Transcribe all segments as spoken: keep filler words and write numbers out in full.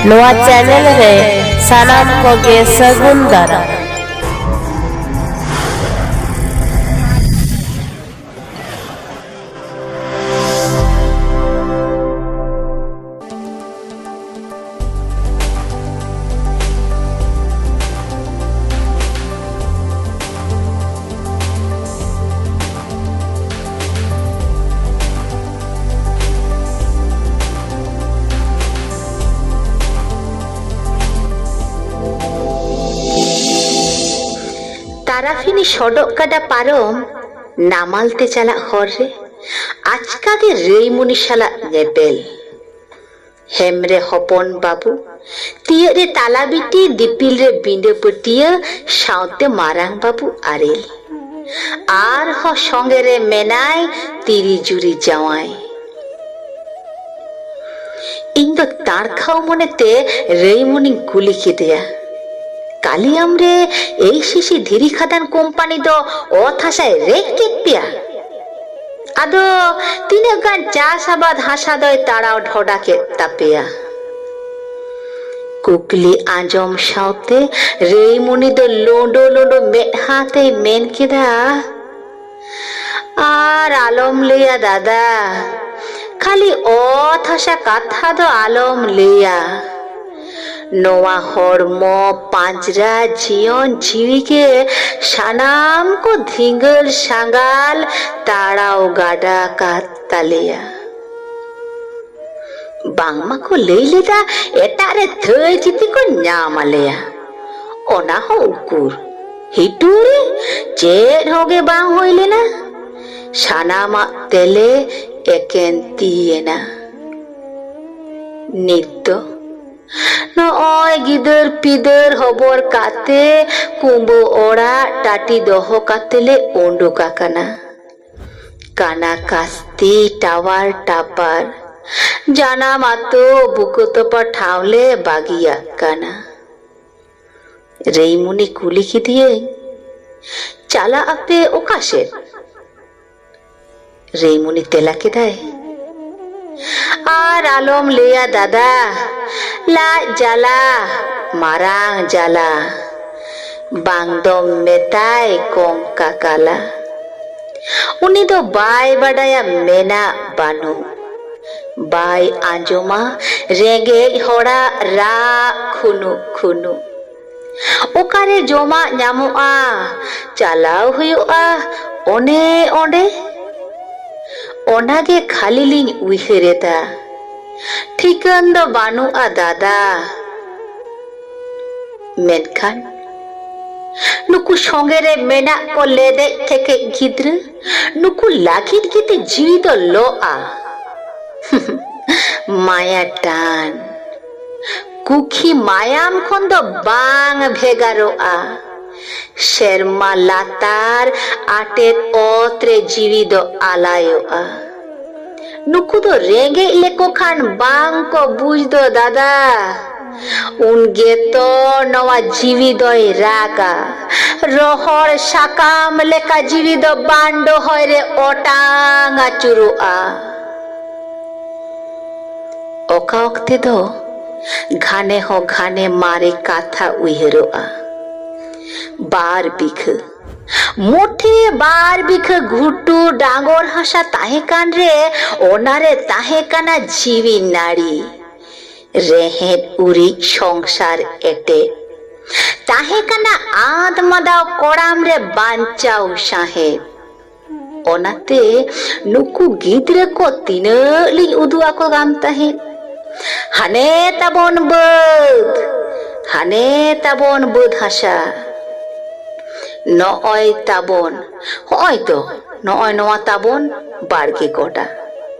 ᱱᱚᱣᱟ ᱪᱮᱱᱮᱞ ᱨᱮ ᱥᱟᱱᱟᱢ ᱠᱚᱜᱮ ᱥᱟᱹᱜᱩᱱ ᱫᱟᱨᱟᱢ᱾ ᱛᱟᱨᱟᱯᱷᱤᱱᱤ ᱥᱚᱰᱚᱜ ᱜᱟᱰᱟ ᱯᱟᱨᱚᱢ ᱱᱟᱢᱟᱞ ᱛᱮ ᱪᱟᱞᱟᱜ ᱦᱚᱨ ᱨᱮ ᱟᱪᱠᱟ ᱜᱮ ᱨᱟᱹᱭᱢᱩᱱᱤ ᱥᱟᱞᱟᱜ ᱧᱮᱯᱮᱞ᱾ ᱦᱮᱢᱨᱮ ᱦᱚᱯᱚᱱ ᱵᱟᱹᱵᱩ, ᱛᱤᱭᱟᱹᱜ ᱨᱮ ᱛᱟᱞᱟ ᱵᱤᱴᱤ, ᱫᱤᱯᱤᱞ ᱨᱮ ᱵᱤᱸᱰᱟᱹ ᱯᱟᱹᱴᱤᱭᱟᱹ, ᱥᱟᱶᱛᱮ ᱢᱟᱨᱟᱝ ᱵᱟᱹᱵᱩ ᱟᱨᱮᱞ᱾ ᱟᱨᱦᱚᱸ ᱥᱚᱸᱜᱮ ᱨᱮ ᱢᱮᱱᱟᱭ ᱛᱤᱨᱤ ᱡᱩᱨᱤ ᱡᱟᱶᱟᱭ᱾ ᱤᱧ ᱫᱚ ᱛᱟᱲᱠᱷᱟᱣ ᱢᱚᱱᱮᱛᱮ ᱨᱟᱹᱭᱢᱩᱱᱤᱧ ᱠᱩᱞᱤ ᱠᱮᱫᱮᱭᱟ, "ᱠᱟᱞᱤᱭᱟᱢ ᱨᱮ ᱮᱭ ᱥᱤᱥᱤ ᱫᱷᱤᱨᱤ ᱠᱷᱟᱫᱟᱱ ᱠᱳᱢᱯᱟᱱᱤ ᱫᱚ ᱚᱛ ᱦᱟᱥᱟᱭ ᱨᱮᱡ ᱠᱮᱫ ᱯᱮᱭᱟ? ᱟᱫᱚ ᱛᱤᱱᱟᱹᱜ ᱜᱟᱱ ᱪᱟᱥ ᱟᱵᱟᱫ ᱦᱟᱥᱟ ᱫᱚᱭ ᱛᱟᱲᱟᱣ ᱰᱷᱚᱰᱟ ᱠᱮᱫ ᱛᱟᱯᱮᱭᱟ?" ᱠᱩᱠᱞᱤ ᱟᱸᱡᱚᱢ ᱥᱟᱶᱛᱮ ᱨᱟᱹᱭᱢᱩᱱᱤ ᱫᱚ ᱞᱳᱸᱰᱳ ᱞᱳᱸᱰᱳ ᱢᱮᱫᱦᱟ ᱛᱮᱭ ᱢᱮᱱ ᱠᱮᱫᱟ, "ᱟᱨ ᱟᱞᱚᱢ ᱞᱟᱹᱭᱟ ᱫᱟᱫᱟ, ᱠᱷᱟᱹᱞᱤ ᱚᱛ ᱦᱟᱥᱟ ᱠᱟᱛᱷᱟ ᱫᱚ ᱟᱞᱚᱢ ᱞᱟᱹᱭᱟ᱾ ᱱᱚᱣᱟ ᱦᱚᱲᱢᱚ ᱯᱟᱸᱡᱽᱨᱟ ᱡᱤᱭᱚᱱ ᱡᱤᱣᱤ ᱜᱮ ᱥᱟᱱᱟᱢ ᱠᱚ ᱫᱷᱤᱸᱜᱟᱹᱞ ᱥᱟᱸᱜᱟᱞ ᱛᱟᱲᱟᱣ ᱜᱟᱰᱟ ᱠᱟᱫ ᱛᱟᱞᱮᱭᱟ᱾ ᱵᱟᱝᱢᱟ ᱠᱚ ᱞᱟᱹᱭ ᱞᱮᱫᱟ ᱮᱴᱟᱜ ᱨᱮ ᱛᱷᱟᱹᱭ ᱪᱤᱛᱤ ᱠᱚ ᱧᱟᱢ ᱟᱞᱮᱭᱟ᱾ ᱚᱱᱟ ᱦᱚᱸ ᱩᱠᱩᱨ, ᱦᱤᱴᱩᱲᱤ, ᱪᱮᱫ ᱦᱚᱸ ᱜᱮ ᱵᱟᱝ ᱦᱩᱭ ᱞᱮᱱᱟ᱾ ᱥᱟᱱᱟᱢᱟᱜ ᱛᱮᱞᱮ ᱮᱠᱮᱱ ᱛᱤᱭᱮᱱᱟ᱾ ᱱᱤᱛ ᱫᱚ ᱱᱚᱜᱼᱚᱭ ᱜᱤᱫᱟᱹᱨ ᱯᱤᱫᱟᱹᱨ ᱦᱚᱵᱚᱨ ᱠᱟᱛᱮ ᱠᱩᱸᱵᱟᱹ ᱚᱲᱟᱜ ᱴᱟᱴᱤ ᱫᱚᱦᱚ ᱠᱟᱛᱮ ᱞᱮ ᱩᱰᱩᱠ ᱟᱠᱟᱱᱟ᱾ ᱠᱟᱱᱟ ᱠᱟᱥᱛᱤ ᱴᱟᱣᱟᱨ ᱴᱟᱯᱟᱨ, ᱡᱟᱱᱟᱢ ᱟᱛᱳ ᱵᱩᱠᱟᱹ ᱛᱚᱯᱟ ᱴᱷᱟᱶ ᱞᱮ ᱵᱟᱹᱜᱤᱭᱟᱜ ᱠᱟᱱᱟ᱾ ᱨᱟᱹᱭᱢᱩᱱᱤ ᱠᱩᱞᱤ ᱠᱮᱫᱮᱭᱟᱹᱧ, "ᱪᱟᱞᱟᱜ ᱟᱯᱮ ᱚᱠᱟ ᱥᱮᱫ?" ᱨᱟᱹᱭᱢᱩᱱᱤ ᱛᱮᱞᱟ ᱠᱮᱫᱟᱭ, "ᱟᱨ ᱟᱞᱚᱢ ᱞᱟᱹᱭᱟ ᱫᱟᱫᱟ, ᱞᱟᱡ ᱡᱟᱞᱟ, ᱢᱟᱨᱟᱝ ᱡᱟᱞᱟ, ᱵᱟᱝ ᱫᱚᱢ ᱢᱮᱛᱟᱭ ᱠᱚᱝᱠᱟ ᱠᱟᱞᱟ᱾ ᱩᱱᱤ ᱫᱚ ᱵᱟᱭ ᱵᱟᱰᱟᱭᱟ ᱢᱮᱱᱟᱜ ᱵᱟᱹᱱᱩᱜ, ᱵᱟᱭ ᱟᱸᱡᱚᱢᱟ ᱨᱮᱸᱜᱮᱡ ᱦᱚᱲᱟᱜ ᱨᱟᱜ ᱠᱷᱩᱱᱩᱜ ᱠᱷᱩᱱᱩᱜ᱾ ᱚᱠᱟᱨᱮ ᱡᱚᱢᱟᱜ ᱧᱟᱢᱚᱜᱼᱟ, ᱪᱟᱞᱟᱣ ᱦᱩᱭᱩᱜᱼᱟ ᱚᱱᱮ ᱚᱸᱰᱮ᱾ ᱚᱱᱟᱜᱮ ᱠᱷᱟᱹᱞᱤ ᱞᱤᱧ ᱩᱭᱦᱟᱹᱨ ᱮᱫᱟ, ᱴᱷᱤᱠᱟᱹᱱ ᱫᱚ ᱵᱟᱹᱱᱩᱜᱼᱟ ᱫᱟᱫᱟ᱾ ᱢᱮᱱᱠᱷᱟᱱ ᱱᱩᱠᱩ ᱥᱚᱸᱜᱮ ᱨᱮ ᱢᱮᱱᱟᱜ ᱠᱚ ᱞᱮᱫᱮᱡ ᱴᱷᱮᱠᱮᱡ ᱜᱤᱫᱽᱨᱟᱹ, ᱱᱩᱠᱩ ᱞᱟᱹᱜᱤᱫ ᱜᱮᱛᱮ ᱡᱤᱣᱤ ᱫᱚ ᱞᱚᱜᱼᱟ᱾ ᱢᱟᱭᱟ ᱴᱟᱱ ᱠᱩᱠᱷᱤ ᱢᱟᱭᱟᱢ ᱠᱷᱚᱱ ᱫᱚ ᱵᱟᱝ ᱵᱷᱮᱜᱟᱨᱚᱜᱼᱟ᱾ ᱥᱮᱨᱢᱟ ᱞᱟᱛᱟᱨ ᱟᱴᱮᱫ ᱚᱛ ᱨᱮ ᱡᱤᱣᱤ ᱫᱚ ᱟᱞᱟᱭᱚᱜᱼᱟ᱾ ᱱᱩᱠᱩ ᱫᱚ ᱨᱮᱸᱜᱮᱡ ᱞᱮᱠᱚ ᱠᱷᱟᱱ ᱵᱟᱝ ᱠᱚ ᱵᱩᱡᱽ ᱫᱚ ᱫᱟᱫᱟ᱾ ᱩᱱ ᱜᱮᱛᱚ ᱱᱚᱣᱟ ᱡᱤᱣᱤ ᱫᱚᱭ ᱨᱟᱜᱟ᱾ ᱨᱚᱦᱚᱲ ᱥᱟᱠᱟᱢ ᱞᱮᱠᱟ ᱡᱤᱣᱤ ᱫᱚ ᱵᱟᱱᱰᱚᱦᱚᱭ ᱨᱮ ᱚᱴᱟᱝ ᱟᱹᱪᱩᱨᱚᱜᱼᱟ᱾ ᱚᱠᱟ ᱚᱠᱛᱮ ᱫᱚ ᱜᱷᱟᱱᱮ ᱦᱚᱸ ᱜᱷᱟᱱᱮ ᱢᱟᱨᱮ ᱠᱟᱛᱷᱟ ᱩᱭᱦᱟᱹᱨᱚᱜᱼᱟ᱾ ᱵᱟᱨ ᱵᱤᱜᱷᱟᱹ, ᱢᱳᱴᱷᱮ ᱵᱟᱨ ᱵᱤᱜᱷᱟᱹ ᱜᱷᱩᱴᱩ ᱰᱟᱸᱜᱚᱨ ᱦᱟᱥᱟ ᱛᱟᱦᱮᱸ ᱠᱟᱱ ᱨᱮ, ᱚᱱᱟᱨᱮ ᱛᱟᱦᱮᱸ ᱠᱟᱱᱟ ᱡᱤᱣᱤ ᱱᱟᱹᱲᱤ, ᱨᱮᱦᱮᱫ ᱩᱨᱤᱡ ᱥᱚᱝᱥᱟᱨ ᱮᱴᱮᱫ᱾ ᱛᱟᱦᱮᱸ ᱠᱟᱱᱟ ᱟᱸᱫ ᱢᱟᱫᱟᱣ ᱠᱚᱲᱟᱢ ᱨᱮ ᱵᱟᱧᱪᱟᱣ ᱥᱟᱦᱮᱫ᱾ ᱚᱱᱟᱛᱮ ᱱᱩᱠᱩ ᱜᱤᱫᱽᱨᱟᱹ ᱠᱚ ᱛᱤᱱᱟᱹᱜ ᱞᱤᱧ ᱩᱫᱩᱜ ᱟᱠᱚ ᱠᱟᱱ ᱛᱟᱦᱮᱸᱫ, ᱦᱟᱱᱮ ᱛᱟᱵᱚᱱ ᱵᱟᱹᱫᱽ, ᱦᱟᱱᱮ ᱛᱟᱵᱚᱱ ᱵᱟᱹᱫᱽ ᱦᱟᱥᱟ᱾ ᱱᱚᱜᱼᱚᱭ ᱛᱟᱵᱚᱱ, ᱦᱚᱸᱜᱼᱚᱭ ᱛᱚ, ᱱᱚᱜᱼᱚᱭ ᱱᱚᱣᱟ ᱛᱟᱵᱚᱱ ᱵᱟᱲᱜᱮ ᱜᱚᱰᱟ᱾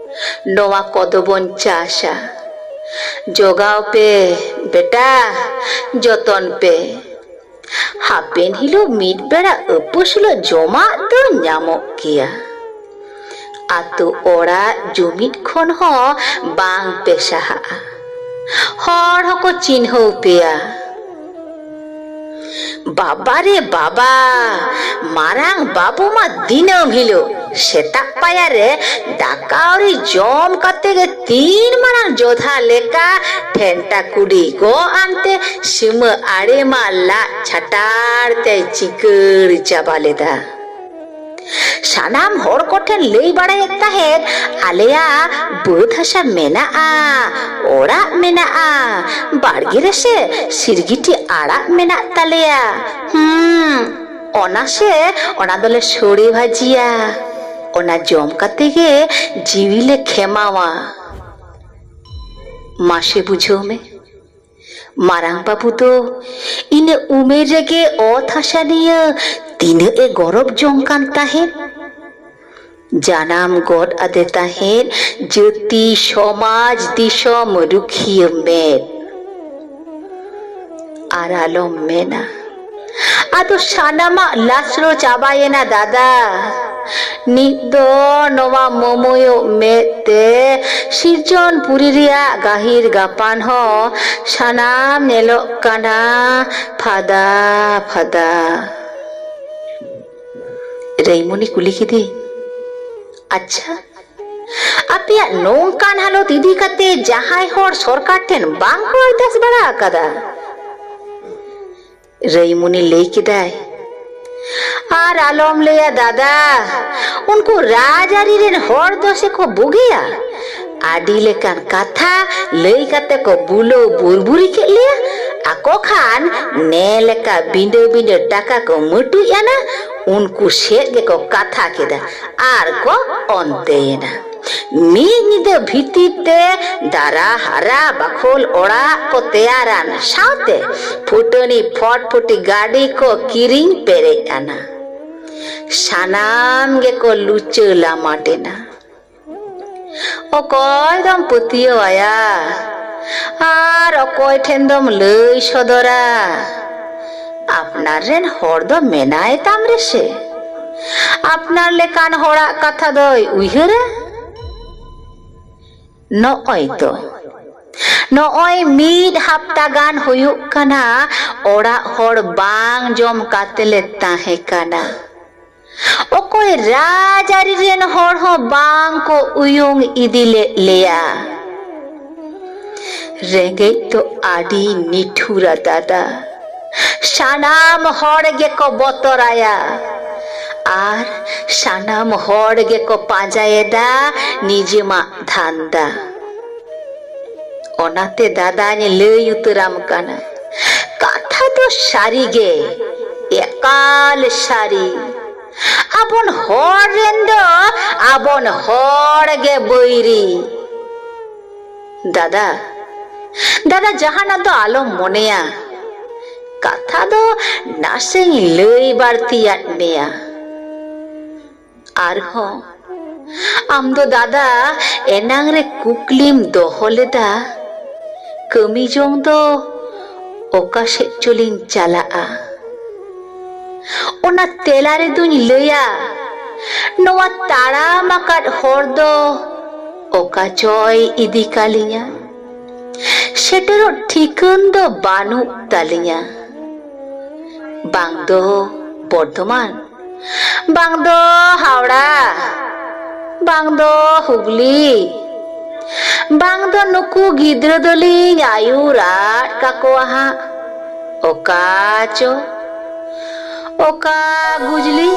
ᱱᱚᱣᱟ ᱠᱚᱫᱚ ᱵᱚᱱ ᱪᱟᱥᱟ᱾ ᱡᱚᱜᱟᱣ ᱯᱮ ᱵᱮᱴᱟ, ᱡᱚᱛᱚᱱ ᱯᱮ᱾ ᱦᱟᱯᱮᱱ ᱦᱤᱞᱳᱜ ᱢᱤᱫ ᱵᱮᱲᱟ ᱩᱯᱟᱹᱥ ᱦᱤᱞᱳᱜ ᱡᱚᱢᱟᱜ ᱫᱚ ᱧᱟᱢᱚᱜ ᱜᱮᱭᱟ᱾ ᱟᱛᱳ ᱚᱲᱟᱜ ᱡᱩᱢᱤᱫ ᱠᱷᱚᱱ ᱦᱚᱸ ᱵᱟᱝ ᱯᱮ ᱥᱟᱦᱟᱜᱼᱟ᱾ ᱦᱚᱲ ᱦᱚᱸᱠᱚ ᱪᱤᱱᱦᱟᱹᱣ ᱯᱮᱭᱟ᱾ ᱵᱟᱵᱟ ᱨᱮ ᱵᱟᱵᱟ, ᱢᱟᱨᱟᱝ ᱵᱟᱹᱵᱩ ᱢᱟ ᱫᱤᱱᱟᱹᱢ ᱦᱤᱞᱳᱜ ᱥᱮᱛᱟᱜ ᱯᱟᱭᱟᱨ ᱨᱮ ᱫᱟᱠᱟ ᱟᱹᱣᱨᱤ ᱡᱚᱢ ᱠᱟᱛᱮ ᱜᱮ ᱛᱤᱱ ᱢᱟᱨᱟᱝ ᱡᱚᱫᱷᱟ ᱞᱮᱠᱟ ᱵᱷᱮᱱᱴᱟ ᱠᱩᱰᱤ ᱜᱚᱜ ᱟᱱᱛᱮ ᱥᱤᱢᱟᱹ ᱟᱲᱮ ᱢᱟ ᱞᱟᱜ ᱪᱷᱟᱴᱟᱲ ᱛᱮᱭ ᱪᱤᱠᱟᱹᱲ ᱪᱟᱵᱟ ᱞᱮᱫᱟ᱾ ᱥᱟᱱᱟᱢ ᱦᱚᱲ ᱠᱚᱴᱷᱮᱱ ᱞᱟᱹᱭ ᱵᱟᱲᱟᱭᱮᱫ ᱛᱟᱦᱮᱸᱫ, "ᱟᱞᱮᱭᱟᱜ ᱵᱟᱹᱫᱽ ᱦᱟᱥᱟ ᱢᱮᱱᱟᱜᱼᱟ, ᱚᱲᱟᱜ ᱢᱮᱱᱟᱜᱼᱟ, ᱵᱟᱲᱜᱮ ᱨᱮᱥᱮ ᱥᱤᱨᱜᱤᱴᱤ ᱟᱲᱟᱜ ᱢᱮᱱᱟᱜ ᱛᱟᱞᱮᱭᱟ᱾ ᱦᱩᱸ, ᱚᱱᱟ ᱥᱮ ᱚᱱᱟ ᱫᱚᱞᱮ ᱥᱳᱲᱮ ᱵᱷᱟᱹᱡᱤᱭᱟ, ᱚᱱᱟ ᱡᱚᱢ ᱠᱟᱛᱮ ᱜᱮ ᱡᱤᱣᱤ ᱞᱮ ᱠᱷᱮᱢᱟᱣᱟ᱾" ᱢᱟᱥᱮ ᱵᱩᱡᱷᱟᱹᱣ ᱢᱮ, ᱢᱟᱨᱟᱝ ᱵᱟᱹᱵᱩ ᱫᱚ ᱤᱱᱟᱹ ᱩᱢᱮᱨ ᱨᱮᱜᱮ ᱚᱛ ᱦᱟᱥᱟ ᱱᱤᱭᱟᱹ ᱛᱤᱱᱟᱹᱜ ᱮ ᱜᱚᱨᱚᱵ ᱡᱚᱝ ᱠᱟᱱ ᱛᱟᱦᱮᱸᱫ᱾ ᱡᱟᱱᱟᱢ ᱜᱚᱫ ᱟᱫᱮ ᱛᱟᱦᱮᱸᱫ ᱡᱟᱹᱛᱤ ᱥᱚᱢᱟᱡᱽ ᱫᱤᱥᱚᱢ ᱨᱩᱠᱷᱤᱭᱟᱹ ᱢᱮᱫ᱾ ᱟᱨ ᱟᱞᱚᱢ ᱢᱮᱱᱟ, ᱟᱫᱚ ᱥᱟᱱᱟᱢᱟᱜ ᱞᱟᱥᱲᱚ ᱪᱟᱵᱟᱭᱮᱱᱟ ᱫᱟᱫᱟ᱾ ᱱᱤᱛ ᱫᱚ ᱱᱚᱣᱟ ᱢᱚᱢᱚᱭᱚᱜ ᱢᱮᱫ ᱛᱮ ᱥᱤᱨᱡᱚᱱ ᱯᱩᱨᱤ ᱨᱮᱭᱟᱜ ᱜᱟᱹᱦᱤᱨ ᱜᱟᱯᱟᱱ ᱦᱚᱸ ᱥᱟᱱᱟᱢ ᱧᱮᱞᱚᱜ ᱠᱟᱱᱟ ᱯᱷᱟᱫᱟ ᱯᱷᱟᱫᱟ᱾ ᱨᱟᱹᱭᱢᱩᱱᱤ ᱠᱩᱞᱤ ᱠᱮᱫᱮ, "ᱟᱪᱪᱷᱟ, ᱟᱯᱮᱭᱟᱜ ᱱᱚᱝᱠᱟᱱ ᱦᱟᱞᱚᱛ ᱤᱫᱤ ᱠᱟᱛᱮ ᱡᱟᱦᱟᱸᱭ ᱦᱚᱲ ᱥᱚᱨᱠᱟᱨ ᱴᱷᱮᱱ ᱵᱟᱝ ᱠᱚ ᱟᱨᱫᱟᱥ ᱵᱟᱲᱟ ᱟᱠᱟᱫᱟ?" ᱨᱟᱹᱭᱢᱩᱱᱤ ᱞᱟᱹᱭ ᱠᱮᱫᱟᱭ, "ᱟᱨ ᱟᱞᱚᱢ ᱞᱟᱹᱭᱟ ᱫᱟᱫᱟ, ᱩᱱᱠᱩ ᱨᱟᱡᱽᱟᱹᱨᱤ ᱨᱮᱱ ᱦᱚᱲ ᱫᱚ ᱥᱮ ᱠᱚ ᱵᱩᱜᱤᱭᱟ᱾ ᱟᱹᱰᱤ ᱞᱮᱠᱟᱱ ᱠᱟᱛᱷᱟ ᱞᱟᱹᱭ ᱠᱟᱛᱮ ᱠᱚ ᱵᱩᱞᱟᱹᱣ ᱵᱩᱨᱵᱩᱨᱤ ᱠᱮᱫ ᱞᱮᱭᱟ᱾ ᱟᱠᱚ ᱠᱷᱟᱱ ᱱᱮ ᱞᱮᱠᱟ ᱵᱤᱸᱰᱟᱹ ᱵᱤᱸᱰᱟᱹ ᱴᱟᱠᱟ ᱠᱚ ᱢᱟᱹᱴᱩᱡ ᱟᱱᱟ, ᱩᱱᱠᱩ ᱥᱮᱫ ᱜᱮᱠᱚ ᱠᱟᱛᱷᱟ ᱠᱮᱫᱟ ᱟᱨ ᱠᱚ ᱚᱱᱛᱮᱭᱮᱱᱟ᱾ ᱢᱤᱫ ᱧᱤᱫᱟᱹ ᱵᱷᱤᱛᱤᱨ ᱛᱮ ᱫᱟᱨᱟ ᱦᱟᱨᱟ ᱵᱟᱠᱷᱳᱞ ᱚᱲᱟᱜ ᱠᱚ ᱛᱮᱭᱟᱨᱟᱱ ᱥᱟᱶᱛᱮ ᱯᱷᱩᱴᱟᱹᱱᱤ ᱯᱷᱚᱴᱯᱷᱩᱴᱤ ᱜᱟᱹᱰᱤ ᱠᱚ ᱠᱤᱨᱤᱧ ᱯᱮᱨᱮᱡ ᱟᱱᱟ᱾ ᱥᱟᱱᱟᱢ ᱜᱮᱠᱚ ᱞᱩᱪᱟᱹ ᱞᱟᱢᱟᱴ ᱮᱱᱟ᱾ ᱚᱠᱚᱭ ᱫᱚᱢ ᱯᱟᱹᱛᱭᱟᱹᱣ ᱟᱭᱟ? ᱟᱨ ᱚᱠᱚᱭ ᱴᱷᱮᱱ ᱫᱚᱢ ᱞᱟᱹᱭ ᱥᱚᱫᱚᱨᱟ? ᱟᱯᱱᱟᱨ ᱨᱮᱱ ᱦᱚᱲ ᱫᱚ ᱢᱮᱱᱟᱭ ᱛᱟᱢ ᱨᱮᱥᱮ᱾ ᱟᱯᱱᱟᱨ ᱞᱮᱠᱟᱱ ᱦᱚᱲᱟᱜ ᱠᱟᱛᱷᱟ ᱫᱚᱭ ᱩᱭᱦᱟᱹᱨᱟ?" ᱱᱚᱜᱼᱚᱭ ᱛᱚ, ᱱᱚᱜᱼᱚᱭ ᱢᱤᱫ ᱦᱟᱯᱛᱟ ᱜᱟᱱ ᱦᱩᱭᱩᱜ ᱠᱟᱱᱟ ᱚᱲᱟᱜ ᱦᱚᱲ ᱵᱟᱝ ᱡᱚᱢ ᱠᱟᱛᱮ ᱞᱮ ᱛᱟᱦᱮᱸ ᱠᱟᱱᱟ᱾ ᱚᱠᱚᱭ ᱨᱟᱡᱽᱟᱹᱨᱤ ᱨᱮᱱ ᱦᱚᱲ ᱦᱚᱸ ᱵᱟᱝ ᱠᱚ ᱩᱭᱩᱝ ᱤᱫᱤ ᱞᱮᱫ ᱞᱮᱭᱟ᱾ ᱨᱮᱸᱜᱮᱡ ᱫᱚ ᱟᱹᱰᱤ ᱱᱤᱴᱷᱩᱨᱟ ᱫᱟᱫᱟ᱾ ᱥᱟᱱᱟᱢ ᱦᱚᱲ ᱜᱮᱠᱚ ᱵᱚᱛᱚᱨᱟᱭᱟ ᱟᱨ ᱥᱟᱱᱟᱢ ᱦᱚᱲ ᱜᱮᱠᱚ ᱯᱟᱸᱡᱟᱭᱮᱫᱟ ᱱᱤᱡᱮᱢᱟᱜ ᱫᱷᱟᱱᱫᱟ᱾ ᱚᱱᱟᱛᱮ ᱫᱟᱫᱟᱧ ᱞᱟᱹᱭ ᱩᱛᱟᱹᱨᱟᱢ ᱠᱟᱱᱟ, ᱠᱟᱛᱷᱟ ᱫᱚ ᱥᱟᱹᱨᱤ ᱜᱮ, ᱮᱠᱟᱞ ᱥᱟᱹᱨᱤ᱾ ᱟᱵᱚᱱ ᱦᱚᱲ ᱨᱮᱱ ᱫᱚ ᱟᱵᱚᱱ ᱦᱚᱲ ᱜᱮ ᱵᱟᱹᱭᱨᱤ᱾ ᱫᱟᱫᱟ, ᱫᱟᱫᱟ, ᱡᱟᱦᱟᱱᱟᱜ ᱫᱚ ᱟᱞᱚᱢ ᱢᱚᱱᱮᱭᱟ, ᱠᱟᱛᱷᱟ ᱫᱚ ᱱᱟᱥᱮᱧ ᱞᱟᱹᱭ ᱵᱟᱹᱲᱛᱤᱭᱟᱫ ᱢᱮᱭᱟ᱾ ᱟᱨᱦᱚᱸ ᱟᱢ ᱫᱚ ᱫᱟᱫᱟ ᱮᱱᱟᱝ ᱨᱮ ᱠᱩᱠᱞᱤᱢ ᱫᱚᱦᱚ ᱞᱮᱫᱟ, ᱠᱟᱹᱢᱤ ᱡᱚᱝ ᱫᱚ ᱚᱠᱟ ᱥᱮᱫ ᱪᱚᱞᱤᱧ ᱪᱟᱞᱟᱜᱼᱟ? ᱚᱱᱟ ᱛᱮᱞᱟ ᱨᱮᱫᱚᱧ ᱞᱟᱹᱭᱟ, ᱱᱚᱣᱟ ᱛᱟᱲᱟᱢ ᱟᱠᱟᱫ ᱦᱚᱨ ᱫᱚ ᱚᱠᱟ ᱪᱚᱭ ᱤᱫᱤ ᱠᱟᱞᱤᱧᱟ᱾ ᱥᱮᱴᱮᱨᱚᱜ ᱴᱷᱤᱠᱟᱹᱱ ᱫᱚ ᱵᱟᱹᱱᱩᱜ ᱛᱟᱹᱞᱤᱧᱟ᱾ ᱵᱟᱝ ᱫᱚ ᱵᱚᱨᱫᱷᱚᱢᱟᱱ, ᱵᱟᱝ ᱫᱚ ᱦᱟᱣᱲᱟ, ᱵᱟᱝ ᱫᱚ ᱦᱩᱜᱽᱞᱤ, ᱵᱟᱝ ᱫᱚ ᱱᱩᱠᱩ ᱜᱤᱫᱽᱨᱟᱹ ᱫᱚᱞᱤᱧ ᱟᱹᱭᱩᱨ ᱟᱫ ᱠᱟᱠᱚᱣᱟ ᱦᱟᱸᱜ᱾ ᱚᱠᱟ ᱪᱚ, ᱚᱠᱟ ᱜᱩᱡᱽᱞᱤ᱾